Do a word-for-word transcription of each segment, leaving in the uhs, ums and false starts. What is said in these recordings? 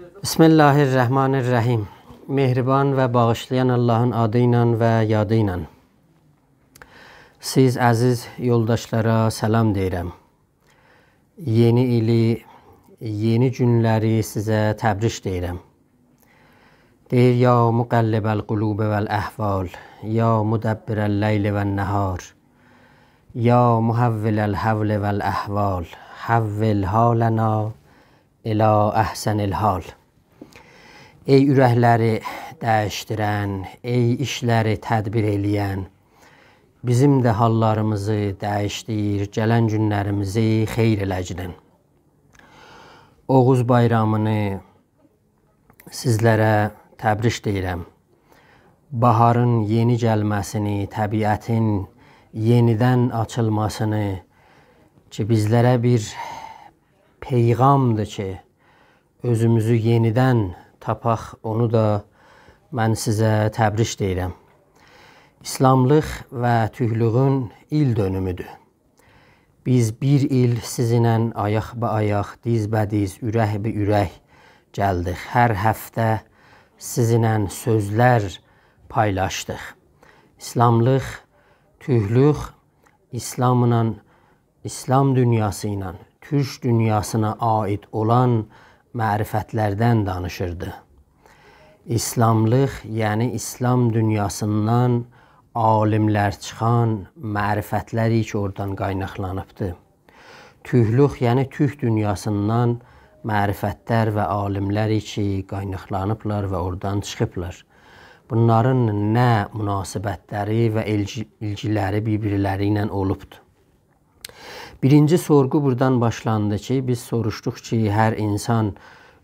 بسم الله الرحمن الرحیم. مهربان و باغیشلایان آللاهین آدی ایله و یادی ایله. سیز عزیز یولداشلارا سلام دئییرم. یئنی ایلی، یئنی گونلری سیزه تبریک دئییرم. دئییر: «یا مقلب القلوب والأحوال، یا مدبر اللیل والنهار، یا محول الحول والأحوال، حول حالنا الی احسن الحال.» ای اورکلری دییشدیرن، ای ایشلری تدبیر ائله‌ین، بیزیم ده حاللاریمیزی دییشدیر، گلن گونلریمیزی خئیر ائله‌گینن. اوغوز بایرامینی سیزلره تبریک دئییرم. باهارین یئنی گلمه‌سینی، طبیعتین یئنیدن آچیلماسینی کی، بیزلره بیر پیغامدیر کی، اؤزوموزو یئنیدن تاپاق، اونو دا من سیزه تبریک دئییرم. ایسلاملیق و تورکلوگون ایل دؤنومودور. بیز بیر ایل سیزینله آیاق به آیاق، دیز به دیز، اورک به اورک گلدیک. هر هفته سیزینله سؤزلر پایلاشدیق. ایسلاملیق، تورکلوک، ایسلاملا، ایسلام دونیاسی ایله تورک دونیاسینا عایید اولان معرفتلردن دانیشیردی. ایسلاملیق، یعنی ایسلام دونیاسیندان عالیملر چیخان معرفتلر کی، اورادان قایناقلانیبدی. تورکلوک، یعنی تورک دونیاسیندان معرفتلر و عالیملر کی، قایناقلانیبلار و اورادان چیخیبلار. بونلارین نه مناسبتلری و ایلگی-، ایلگیلری بیر-بیرلری ایله اولوبدور؟ بیرینجی سورغو بورادان باشلاندی کی، بیز سوروشدوق کی، هر اینسان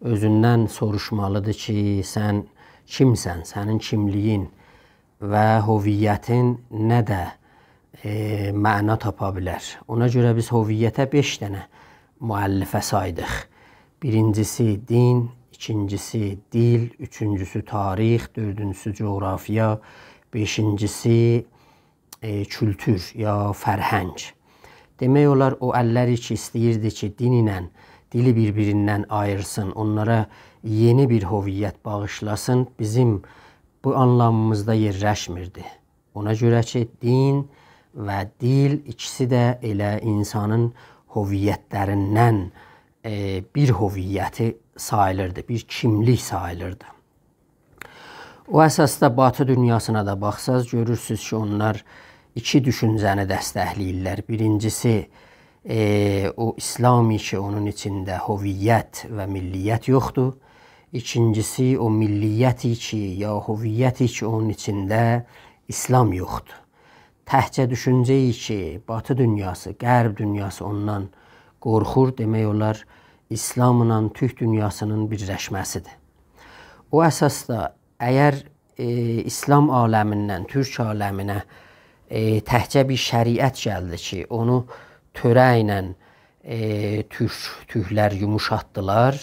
اؤزوندن سوروشمالیدیر کی، سن کیمسن، سنین کیملیگین و هویتین نه‌ده، ائ، معنا تاپا بیلر. اونا گؤره بیز هویته بئش دنه مؤلفه سایدیق. بیرینجیسی دین، ایکینجیسی دیل، اوچونجوسو تاریخ، دؤردونجوسو جغرافیا، بئشینجیسی ائ، کولتور یا فرهنگ. دئمک اولار، او اللر کی، ایسته‌ییردی کی، دین ایله دیلی بیر-بیریندن آییرسین، اونلارا یئنی بیر هویت باغیشلاسین، بیزیم بو آنلامیمیزدا یئرلشمیردی. اونا گؤره کی، دین و دیل ایکیسی ده ائله اینسانین هویتلریندن، ائ، بیر هویتی ساییلیردی، بیر کیملیک ساییلیردی. او اساسدا باتی دونیاسینا دا باخساز، گؤرورسونوز کی، اونلار ایکی دوشونجه‌نی دستکله‌ییرلر. بیرینجیسی، ائ، او ایسلام کی، اونون ایچینده هویت و ملیت یوخدور. ایکینجیسی، او ملیت کی، یا هویت کی، اونون ایچینده ایسلام یوخدور. تکجه دوشونجه کی، باتی دونیاسی، غرب دونیاسی اوندان قورخور، دئمک اولار، ایسلاملا تورک دونیاسینین بیرلشمه‌سیدیر. او اساسدا، اگر، ائ، ایسلام عالمیندن تورک عالمینه، ائ، تکجه بیر شریعت گلدی کی، اونو تؤره ایله، ائ، تورک، تورکلر یوموشاتدیلار،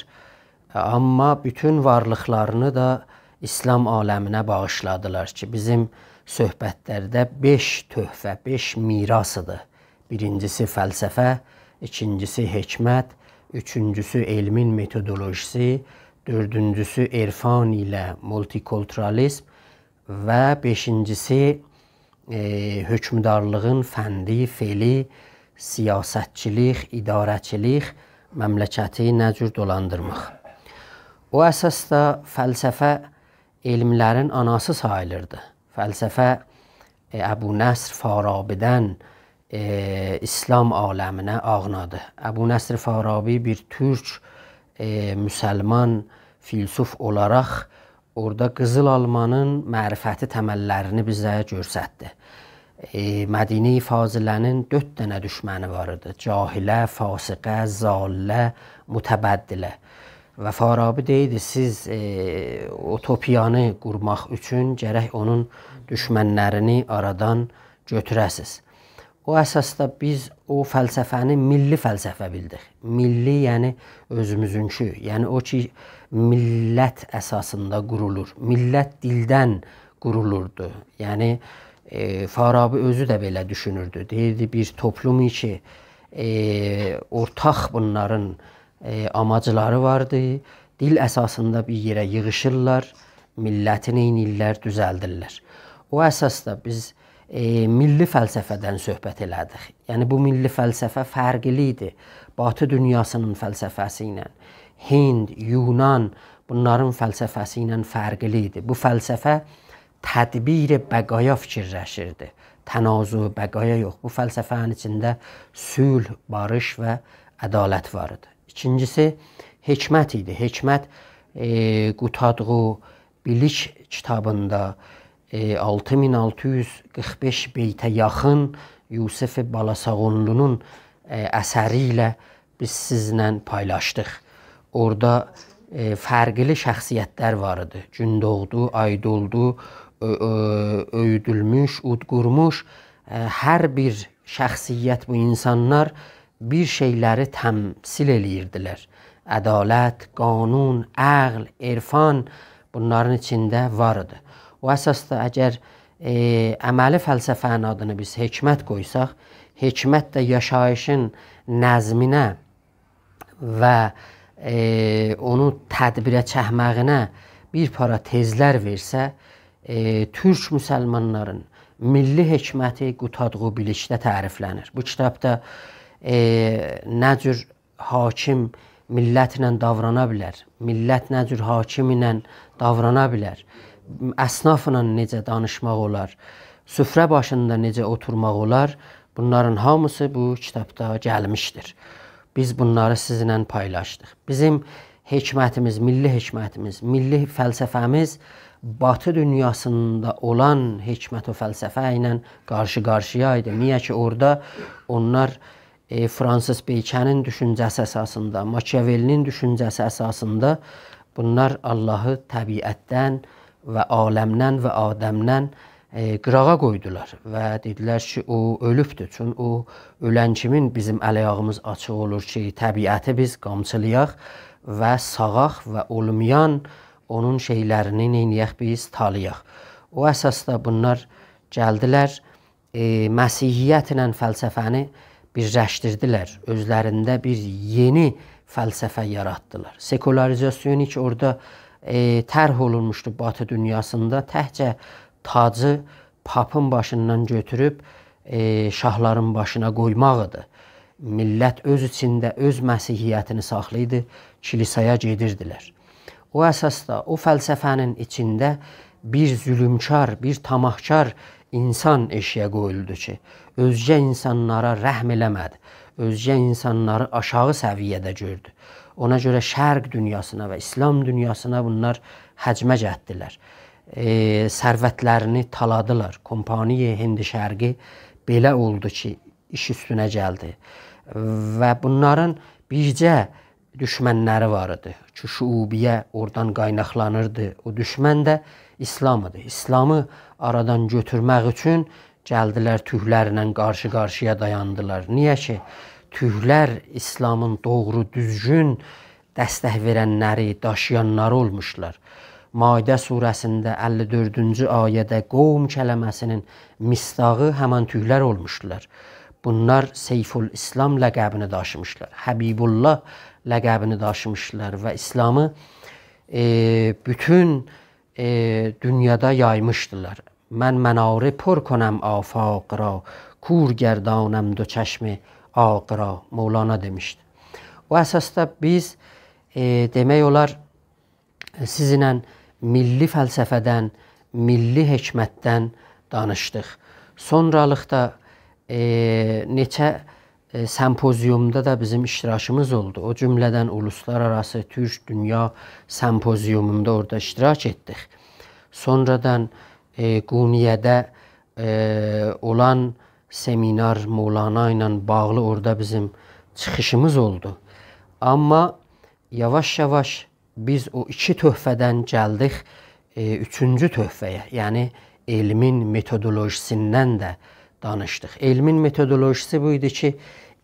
آمما بوتون وارلیقلارینی دا ایسلام عالمینه باغیشلادیلار کی، بیزیم صحبتلرده بئش تحفه، بئش میراثیدیر. بیرینجیسی فلسفه، ایکینجیسی حکمت، اوچونجوسو علمین متودولوژیسی، دؤردونجوسو عرفان ایله مولتی‌کولتورالیزم و بئشینجیسی، ائ، حکمدارلیغین فندی، فعلی، سیاستچیلیک، اداره‌چیلیک، مملکتی نه جور دولاندیرماق. او اساسدا فلسفه علملرین آناسی ساییلیردی. فلسفه، ائ، ابونصر فارابی‌دن، ائ، ایسلام عالمینه آغنادی. ابونصر فارابی بیر تورک، ائ، مسلمان فیلسوف اولاراق اورادا قیزیل آلمانین معرفتی تمللرینی بیزه گؤستردی. ائ، مدینه فاضله‌نین دؤرد دنه دوشمنی وار ایدی. جاهله، فاسقه، ضاله، متبدله. و فارابی دئییردی، سیز، ائ، اوتوپیانی قورماق اوچون گرک اونون دوشمنلرینی آرادان گؤتوره‌سیز. او اساسدا بیز او فلسفه‌نی میللی فلسفه بیلدیک. میللی، یعنی اؤزوموزونکو، یعنی او کی، میللت اساسیندا قورولور. میللت دیلدن قورولوردو. یعنی، ائ، فارابی اؤزو ده بئله دوشونوردو. دئییردی، بیر توپلوم کی، ائ، اورتاق بونلارین، ائ، آماجلاری واردی، دیل اساسیندا بیر یئره ییغیشیرلار، میللتی نئینیرلر، دوزلدیرلر. او اساسدا بیز، ائ، میللی فلسفه‌دن صحبت ائله‌دیک. یعنی، بو میللی فلسفه فرقلی ایدی باتی دونیاسی‌نین فلسفه‌سی ایله. هند، یونان، بونلارین فلسفه‌سی ایله فرقلی ایدی. بو فلسفه تدبیر بقایا فیکیرلشیردی. تنازع بقایا یوخ. بو فلسفه‌نین ایچینده صلح، باریش و عدالت وار ایدی. ایکینجیسی حکمت ایدی. حکمت، ائ، قوتادغو بیلیک کیتابیندا، ائ، آلتی مین آلتی یوز قیرخ بئش بیته یاخین یوسف بالاساغونلونون، ائ، اثری ایله بیز سیزله پایلاشدیق. اورادا، ائ، فرقلی شخصیتلر وار ایدی. گون‌دوغدو، آی‌دولدو، اؤ-، اؤ-، اؤیودولموش، اودقورموش، ائ، هر بیر شخصیت، بو اینسانلار بیر شئیلری تمثیل ائله‌ییردیلر. عدالت، قانون، عقل، عرفان بونلارین ایچینده وار ایدی. او اساسدا اگر، ائ، عملی فلسفه‌نین آدینی بیز حکمت قویساق، حکمت ده یاشاییشین نظمینه و، ائ، اونو تدبیره چکمه‌یینه بیر پارا تزلر وئرسه، ائ، تورک مسلمانلارین میللی حکمتی قوتادغو بیلیکده تعریفله‌نیر. بو کیتابدا، ائ، نه جور حاکم میللتله داورانا بیلر، میللت نه جور حاکم ایله داورانا بیلر، اصنافلا نئجه دانیشماق اولار، سفره باشیندا نئجه اوتورماق اولار، بونلارین هامیسی بو کیتابدا گلمیشدیر. بیز بونلاری سیزینله پایلاشدیق. بیزیم حکمتیمیز، میللی حکمتیمیز، میللی فلسفه‌میز باتی دونیاسیندا اولان حکمت و فلسفه ایله قارشی-قارشییا ایدی. نییه کی، اورادا اونلار، ائ، فرانسیس بیکنین دوشونجه‌سی اساسیندا، ماکیاوللی‌نین دوشونجه‌سی اساسیندا بونلار آللاهی طبیعتدن و عالمدن و آدمدن، ائ، قیراغا قویدولار و دئدیلر کی، او اؤلوبدور. چون او اؤلن کیمین بیزیم ال-آیاغیمیز آچیق اولور کی، طبیعتی بیز قامچیلایاق و ساغاق و اولمایان اونون شئیلرینی نئینیه‌ک بیز، تالایاق. او اساسدا بونلار گلدیلر، ائ، مسیحیتله فلسفه‌نی بیرلشدیردیلر. اؤزلرینده بیر یئنی فلسفه یاراتدیلار. سکولاریزاسیون کی اورادا، ائ، طرح اولونموشدو باتی دونیاسیندا، تکجه تاجی پاپین باشیندان گؤتوروب، ائ، شاهلارین باشینا قویماق ایدی. میللت اؤز ایچینده اؤز مسیحیتینی ساخلاییردی، کلیسایا گئدیردیلر. او اساسدا او فلسفه‌نین ایچینده بیر ظلمکار، بیر طمعکار اینسان ائشییه قویولدو کی، اؤزگه اینسانلارا رحم ائله‌مه‌دی. اؤزگه اینسانلاری آشاغی سویه‌ده گؤردو. اونا گؤره شرق دونیاسینا و اسلام دونیاسینا بونلار هجمه گتدیلر. ائ، ثروتلرینی تالادیلار. کمپانی هند شرقی بئله اولدو کی، ایش اوستونه گلدی. و بونلارین بیرجه دوشمنلری وار ایدی کی، شعوبیه اورادان قایناقلانیردی. او دوشمن ده اسلام ایدی. اسلامی آرادان گؤتورمک اوچون گلدیلر، تورکلرله قارشی-قارشییا دایاندیلار. نییه کی، تورکلر اسلامین دوغرو، دوزگون دستک وئرنلری، داشییانلاری اولموشدولار. مائده سوره‌سینده اللی دؤردونجو آیه‌ده قوم کلمه‌سی‌نین مصداقی همین تورکلر اولموشدولار. بونلار سیف‌الاسلام لقبینی داشیمیشدیلار، حبیب‌الله لقبینی داشیمیشدیلار و اسلامی، ائ، بوتون، ائ، دونیادا یایمیشدیلار. «من مناره پر کنم آفاق را، کور گردانم دو چشم عاق را»، مولانا دئمیشدی. او اساسدا بیز، ائ، دئمک اولار، سیزینله میللی فلسفه‌دن، میللی حکمتدن دانیشدیق. سونرالیقدا، ائ، نئچه، ائ، سمپوزیومدا دا بیزیم اشتراکیمیز اولدو. او جمله‌دن اولوسلارآراسی تورک دونیا سمپوزیوموندا اورادا اشتراک ائتدیک. سونرادان، ائ، قونیه‌ده، ائ، اولان سمینار مولانا ایله باغلی اورادا بیزیم چیخیشیمیز اولدو. آمما یاواش-یاواش بیز او ایکی تحفه‌دن گلدیک، ائ، اوچونجو تحفه‌یه، یعنی علمین متودولوژیسیندن ده دانیشدیق. علمین متودولوژیسی بو ایدی کی،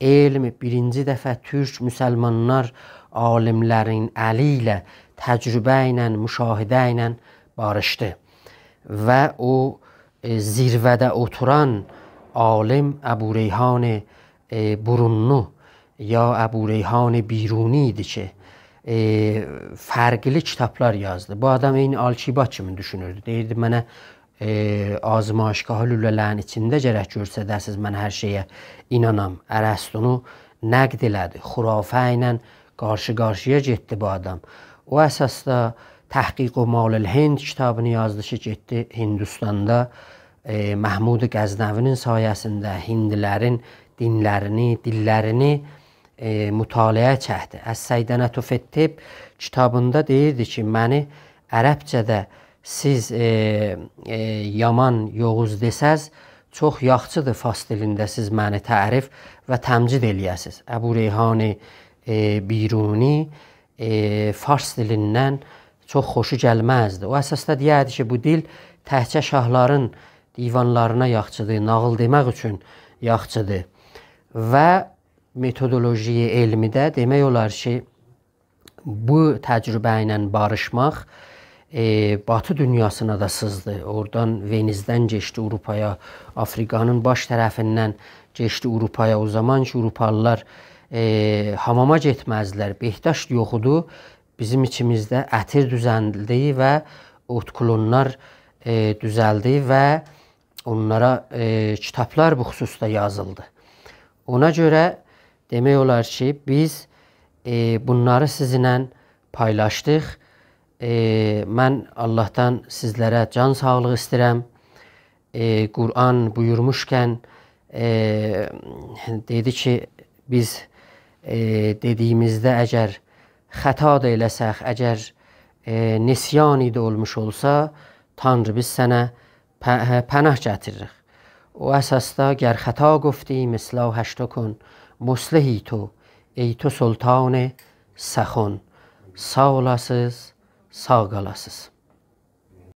علم بیرینجی دفعه تورک مسلمانلار عالیملرین الی ایله، تجربه ایله، مشاهده ایله باریشدی. و او، ائ، زیروه‌ده اوتوران عالیم ابوریحان، ائ، برونلو یا ابوریحان بیرونی ایدی کی، ائ، فرقلی کیتابلار یازدی. بو آدام عینی آلکیبات کیمی دوشونوردو. دئییردی: «منه، ائ، آزمایشگاهی لوله‌لرین ایچینده گرک گؤرسده‌سیز، من هر شئیه اینانام.» ارسطونو نقد ائله‌دی. خرافه ایله قارشی-قارشییا گئتدی بو آدام. او اساسدا «تحقیق مال الهند» کیتابینی یازدی کی، گئتدی هندوستاندا، ائ، محمود غزنوی‌نین سایه‌سینده هندی‌لرین دینلرینی، دیللرینی، ائ، مطالعه چکدی. «الصیدنة فی الطب» کیتابیندا دئییردی کی، منی عربجه‌ده سیز، ائ، ائ، یامان، یوووز دئسز، چوخ یاخشیدیر فارس دیلینده سیز منی تعریف و تمجید ائله‌یه‌سیز. ابوریحان، ائ، بیرونی، ائ، فارس دیلیندن چوخ خوشو گلمزدی. او اساسدا دئیردی کی، بو دیل تکجه شاهلارین دیوانلارینا یاخشیدیر، ناغیل دئمک اوچون یاخشیدیر. و متودولوژی علمی‌ده دئمک اولار کی، بو تجربه ایله باریشماق، ائ، باتی دونیاسینا دا سیزدی. اورادان، ونیزدن کئچدی آوروپایا، آفریقانین باش طرفیندن کئچدی آوروپایا. او زامان کی، آوروپالیلار، ائ، حاماما گئتمزدیلر، بهداشت یوخ ایدی، بیزیم ایچیمیزده عطر دوزلدی و ادکلونلار، ائ، دوزلدی و اونلارا، ائ، کیتابلار بو خصوصدا یازیلدی. اونا گؤره دئمک اولار کی، بیز، ائ، بونلاری سیزینله پایلاشدیق. ائ، من آللاهدان سیزلره جان ساغلیغی ایسته‌ییرم. ائ، قرآن بویورموشکن، ائ، دئدی کی، بیز، ائ، دئدیییمیزده اگر خطا دا ائله‌سک، اگر، ائ، نسیانی ده اولموش اولسا، تانری، بیز سنه پ-، پناه گتیریریک. او اساسدا «گر خطا گفتیم اصلاحش تو کن، مصلحی تو، ای تو سلطان سخن». ساغ اولاسیز، ساغ قالاسیز.